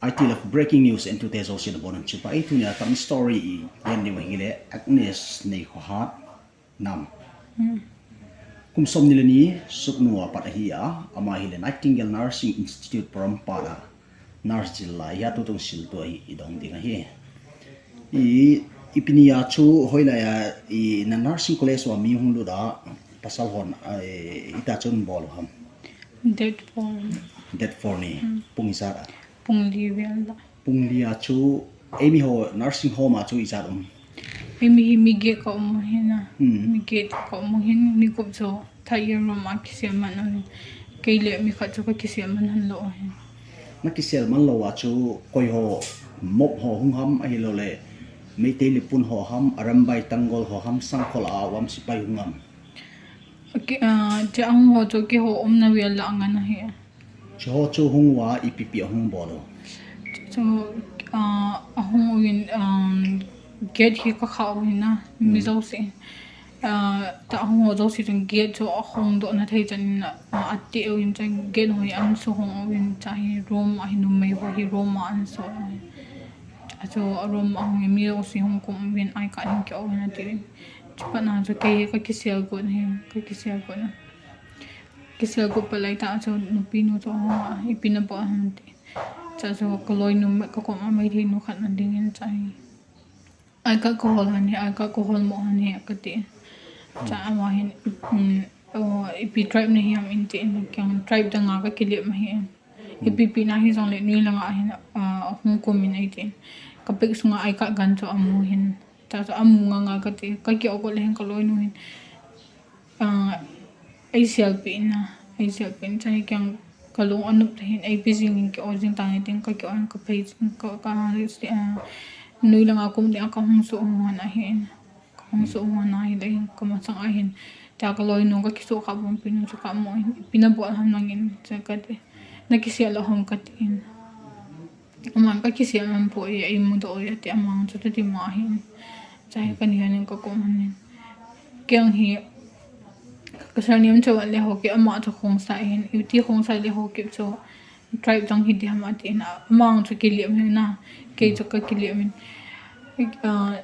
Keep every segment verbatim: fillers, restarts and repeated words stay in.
I T Love breaking news en tute jouse nabonun chibai. Tunia ka story i en ding ahile Agnes Neikhohat Nam. Hmm. Kum som ni le ni suknu a pat ahi a, ama hile Nightingale Nursing Institute Porompat a nurse jil lai a tutung siltu ahi i dong ding ahi. I, ipi ni a chu hoilai a i na nursing college a mi hung lut a pasal hon a, i, ita chun bol u ham. Date four. Date four ni. Hmm. Pung ijat a. Pung li vel a. Pung li a chu, eimi ho nursing home a chu ijat um. Eimi hi mi get ka um u hin a. Hmm. Mi get ka um u hin, mi gup chu third year room a kisel man u hin. Kei le mi khat chu ka kisel man hon lou u hin. Na kisel man lou a chu koi ho, mob ho hung ham ahilou le Meitei lipun ho ham, Arambai Tanggol ho ham, Sangkhol a um sipai hung ham. Okay, ah, chu ahung ho chu keiho umna vel a ngan ahi. Chu ho chu hung uva ipi ipi ahung bol u. Chu, ah, ahung uvin, um, gate hi ka khah u hin a, mi jouse. Hmm. Ah, ta ahung ho jouse chun gate chu ahung doh na thei chan in, ah, ati uvin chun gate ho hi an su hong uvin cha hi room ahi numei ho hi room a an su uvin. Achu a room ahung in mi jouse hung kum uvin I card hin kio hin ati uvin. Chupat na chu kei ka kisel got hin, ka kisel got na. Kisel got pat lai ta chu nupi nu chu ahung a, ipi na bol ham ti. Cha chu ka loinu ka kom a Meitei nu khat na ding in cha hi. I card ka hol han hi, I card ka hol mo han hi ka ti. Cha ama hin, um, oh, ipi tribe na hi ham in ti in, kei tribe dang a ka kilep ma hi in. Ipi ipi na hi jong le nui lang a hin, ah, ahung kum in ei ti in. Ka bag sunga I card gan chu amu hin. Cha chu amu nga nga ka ti, ka kio got le hin ka loinu hin. Ah, ei selpi in a, ei selpi in cha hi kei ka lung anop ta hin, ei pi jing in kio jing ta nge tin ka kio in ka phei jing ka, ka, ah, nui lang a kum ding a ka hung su hung han ahi in. Ka hung su hung han ahi le hin ka masang a hin. Cha ka loinu ka kisu kha bom pi nu chu ka mo in. Ipi na bol ham nang in cha ka ti. Na kisel lou ham ka ti in. Aman ka kisel man poi, ei mudoh u ati, aman chu tuti ma hin. Cha hi ka ni han in ka kom han in. Kei hi ka surname chu le Haokip, ama chu Khongsai hin, iti Khongsai le Haokip chu tribe dang hi di ham ati in, aman chu kilep hin a, kei chu ka kilep hin. Ah,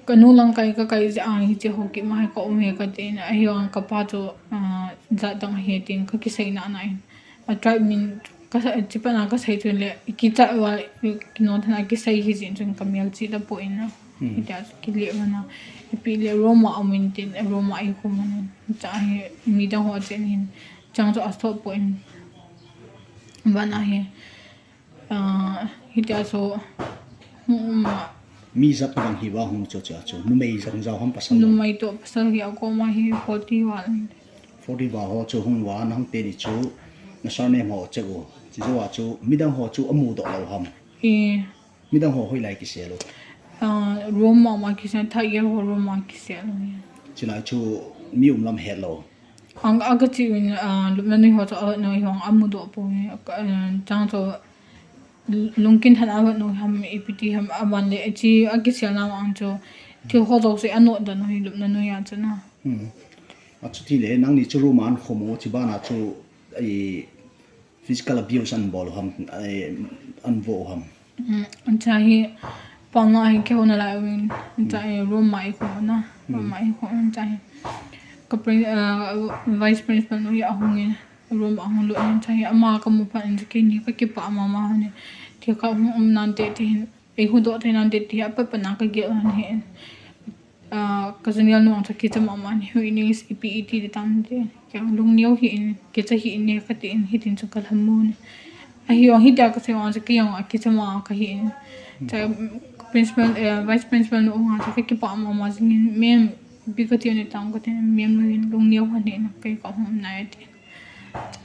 Ka nu lang kai ka kai jeh a hiche Haokip ma hi ka um e ka ti in, ahivang ka pa chu, ah, jat dang ahi tin ka kisei na na in. A tribe min ka sa, chupat na ka sei chun le, kicha uva, kino than a kisei hi jin chun ka mel chi ta poi na. Hmm. Hitia chu kilep na. Ipi le room a um in tin, room a ei khum in. Cha hi mi dang ho chen hin. Chang chu a sot poi in. Ban a hi. Ah, hitia chu, um, a. Mi jat bang hi va hung chu cha chu. Numei jang jao ham pasal. Numei toh pasal hi a kom a hi forty val. Forty val ho chu hung uva nang te ni chu. Na surname ho che u. Chi jo a chu midang ho chu amu doh lou ham. E. Midang ho hoilai kisel u. Ah, room ma ma kisel, third year ho room ma kisel u. Chilai chu mi um lam het lou. Ang, aga chi in, ah, lupna nui ho chu a, nui ho amu doh poi, ah, chang chu lungkin than a nui ham, ipi ti ham, aban le, chi a kisel na ang chu, thil ho jouse a note dan u hi lupna nui a chu na. Hmm. Achuti le, nangni chu room a an khum u, chi bana chu, i, physical abuse an bol u ham, i, an vo u ham. Um, ancha hi, pamlang a hi kihou nalai uvin, ancha hi room ma i khum na, room ma i khum ancha hi. Ka prin-, ah, vice principal nu hi ahung in, room ahung lut in, ancha hi ama ka mu phat in, keini ka kipah mama hon, thil khat hung um nante ti hin, ei huhdoh thei nante ti hi, apat pat na ka gel hon hi in. Ah, ka junior nu ang chu kicha mama ni, hui ni ipi iti ti tam ti. Kei lungneo hi in, kicha hi in ne ka ti in, hitin chu ka lhamu ni. Ahivang hitia ka sei vang chu kei ang a kicha ma ka hi in. Cha, principal, eh, vice principal nu ang chu ka kipah mama jing in, ma'am, ipi ka ti ni tam ka ti, ma'am nu hin lungneo hon hi in, kei ka hung um nai ti.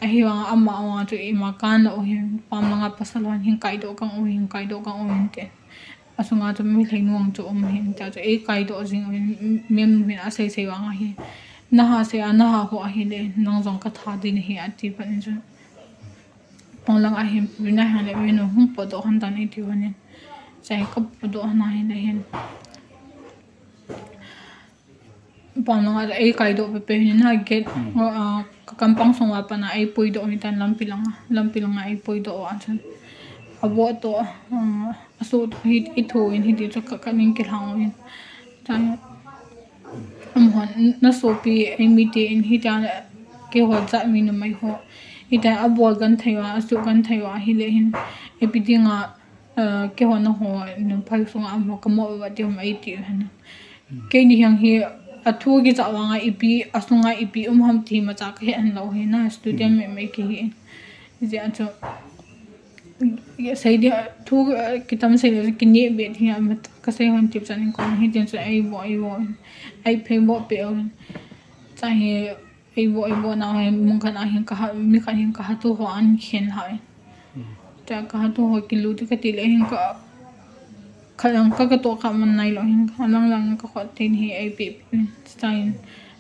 Ahivang ama, ama chu ima kan lou hin, pamlang a pasal hon hin kaidoh kang u hin, kaidoh kang u hin ti. Asunga chu mi lhei nuang chu um hin, tia chu ei kaidoh jing uvin, ma'am hin asei sei vang ahi. Naha sei a, naha ho ahile, nang jong ka tha ding ahi, ati phat in chun. Pamlang ahin, vina hang le, vinu hung podoh han tan iti vanin. Chai ka podoh han ahin le hin. Pamlang a ei kaidoh pepe hin na gate, ah, ka kampang sung a pat na ei puidoh hin tan lampi lang a, lampi lang a ei puidoh a chun. Avoh to, ah, aso to hi, i tho in hiti chu ka, ka ning kilhang in. Chai, amahon, na sopi, ei mite in hiti a, keiho jat mi numei ho. Hiti a, abol kan thei uva, asu kan thei uva, hile hin. Ipi dinga, ah, keiho na ho, numei sunga amaho ka mo uva ti um ei ti hen. Keini hiang hi, athu kicha vanga ipi, asunga ipi um ham ti macha ka he an lo hi na, student me me ki hi. Hijeh a chu, Ye sei dia, thu, eh, kitam sei le, kini bet hi, a, mat, ka sei hon tip chan in kon hi, tin chu ei bo, ei bo, ei phei bo pe o. Cha hi, ei bo, ei bo na hi, mun khat a hin ka ha, mi khat hin ka ha tu ho an khen ha. Cha ka ha tu ho kilu ti ka ti le hin ka, kha lang ka, ka to ka man nai lo hin, ka lang lang ka khot tin hi, ei pe pe. Cha hin,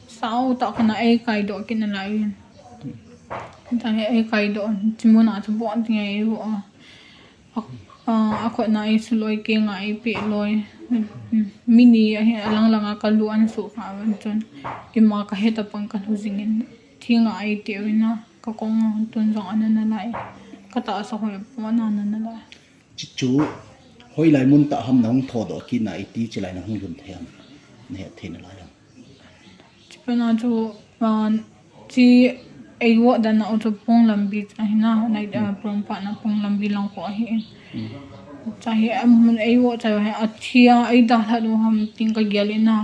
sao ta ka na ei kai do kin na lai hin. Cha hi, ei kai do, chi mun a chu bo an ti ngai ei bo. A, a, a khotna ei suloi, kei nga ei peh loi. Mi ni ahi, alang langa ka lu an suh kha van chun. Ima ka het a pang ka lu jingin. Thi nga ei ti uvin a, ka kong tun jong ana na lai. Ka tahsa hoi pon ana na lai. Chi chu, hoilai mun tah ham na hung thodoh kit na iti chilai na hung lhun thei ham. Na het thei na lai ham. Chipena chu, ah, chi ei voh dan na u chu Ponglambi ahi na, nai, ah, Pongpatna Ponglambi lang ko ahi. Cha hi, am, ei voh cha hi, a thi a, ei dalha u ham tin ka gel in na.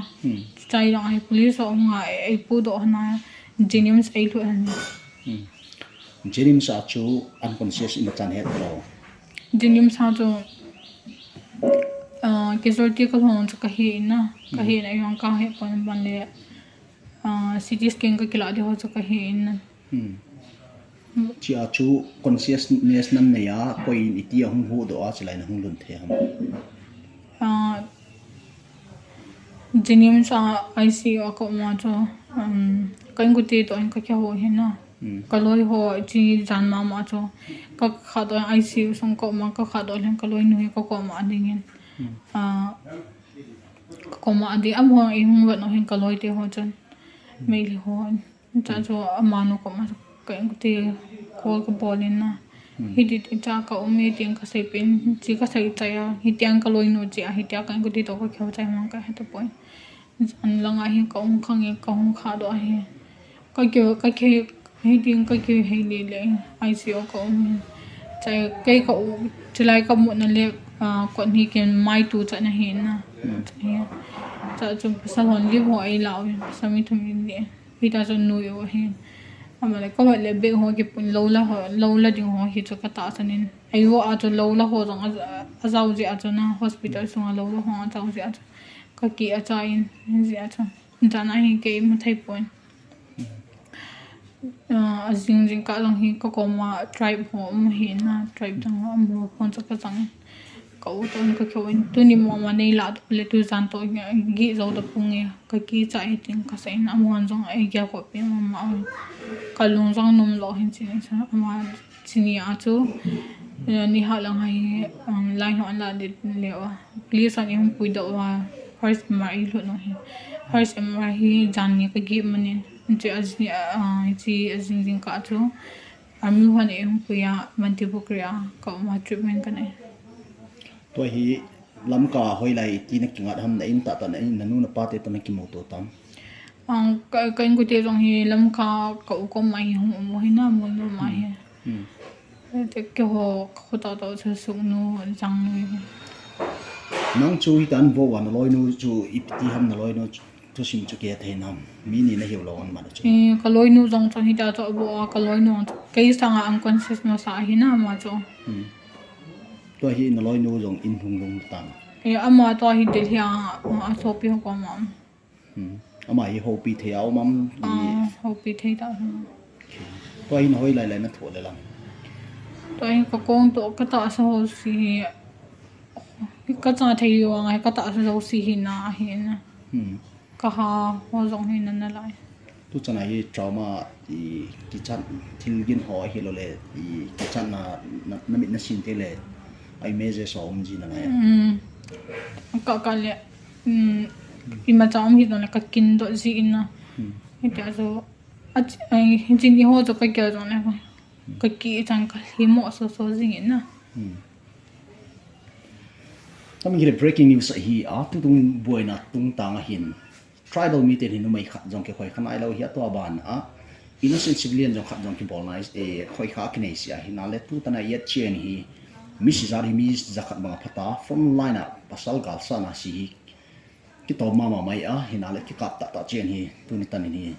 Cha hi lang ahi, police ho nga ei pu doh na, Jennings ei lhut han. Jennings a chu unconscious ima chan het lo. Jennings a chu, ah, casualty ka lhung chu ka hi in na, ka hi in a yong ka he pon ban le, ah, C T scan ka kila di ho chu ka hi in na. Chia chu consciousness nan nei a, koi in iti a hung hu doh a, chilai na hung lhun thei ham. Ah, Jennings a I C U a ka um a chu, um, ka inkuti to in ka kihou hin na. Ka loi ho chi jan mama chu. Ka kha to I C U sung ka um a, ka kha to leng ka loi nu hi ka koma dingin. Ah, ka koma ding, amaho i hung vet no hin ka loi te ho chun. Meili ho. Cha chu amanu koma ka inkuti call ka bol in na. Hiti ti cha ka um e tin ka sei pen, chi ka sei chai a. Hiti ang ka loi nu chi a, hiti a ka inkuti to ka kihou chai mang ka he to poi. Jan langa hi ka um khang e, ka hung kha doh ahi. Ka kihou, ka kihei, hiti ka kihei le le, I C U ka um e. Chai kei ka u, chilai ka mu na le, ah, kot ni ken mai tu cha na hi na. Cha hi. Cha chu pasal hon li ho ei la u, pasal mi thum in le. Hita chu nui u ahi. Ama le, ka vet le bag ho kipun lo la ho, lo la ding ho hi chu ka tahsan in. Ei vo a chu lo la ho jong a, a jao jeh a chu na hospital sunga lo la ho a jao jeh a chu. Ka ki a cha in, jeh a chu. Jan a hi kei mu thei pon. Ah, a jing jing kah jong hi ka koma tribe ho um hi na, tribe dang ho um ho phone chu ka chang. Ka u toh ka kihou in, tuni mama nei la toh le tujan toh gih jou ta pung e, ka kicha e tin ka sei in, amahon jong ei gel khop pi mama u. Ka lung jong nom lou hin chini sa, ama chini a chu, eh, ni ha lang hi, um, line ho an la dit le wa. Police hon ei hung pui doh uva, first M R ei lut u hi. First M R hi jan ni ka gih man in, hiche a jini, ah, hiche a jing jing kah chu, army hon ei hung pui a, Mantripukhri a ka um a treatment ka nei. Tua hi Lamka hoilai iti na kingat ham, na in tah tah, na in, na nu na pa te toh na kimuto tam? Ang ka, ka inkuti jong hi Lamka ka u koma hi hung um u hi na, mun um a hi. Hmm. Te keiho ka khut a toh chu Suknu, Jangnu. Nang chu hitia na vo uva na loinu chu ipi ti ham, na loinu chu thusim chu kei thei nam. Mi ni na hiu lou an man chu. Eh, ka loinu jong chu hitia chu vo a, ka loinu jong chu kei sanga unconscious masa ahi na ama chu. Hmm. Tua hi na loinu jong in hung lhung tan. Eh, ama tua hi Delhi a, a sopi ho koma. Hmm. Ama hi houpi thei a um am? Ah, houpi thei ta um. Tua hi na hoilai lai na thoh le lang? Tua hi ka kong toh ka tahsa ho si hi. Ka cha thei u ngai ka tahsa ho si hi na hi na. Hmm. Ka ha ho jong hi na na lai. Tu chan a hi trauma i kichat thil gin ho hi lo le i kichat na, na, na mit na sin te le a images ho um ji na ngai. Hmm. Ka ka le. Hmm, imacha um hi jong le ka kin doh ji in na. Hmm. Hitia chu, a chi-, ai, hi jing i ho chu ka gel jong le ka, ka ki chan ka himo so so jing in na. Hmm. Tami hile breaking news ahi a, tutung buaina tungtang ahin tribal miten hi numei khat jong kikhoi kha nailou hi a, tua ban a innocent civilian jong khat jong kibol nai, eh, khoi kha kinei si a, hinale tutan a i et chen hi mi sijat hi mi jakhat banga phata, front line a pasal galsatna si hi kitom mama mai a, hinale kikap tahtah chen hi tuni tan in hi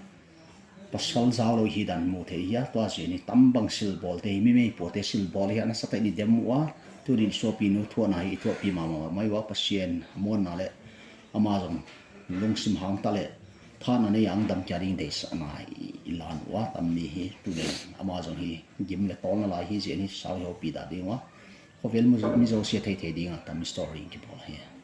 pasal jaolou hi dan mu thei hi a, tua chen hi tambang silbol te hi, mi meipo te silbol hi a nasatah in i dem u a, tunin sopinu thuana hi i thupi mama mai u a, Pathen amonna le ama jong lungsim hangtah le thanna nei a damkei ding deisahna i lan u a, tammi hi tunin ama jong hi gim le tolna lai hi chen hi sao hi houpi da ding u a, khovel mi jouse thei thei dinga tam story kibol hi.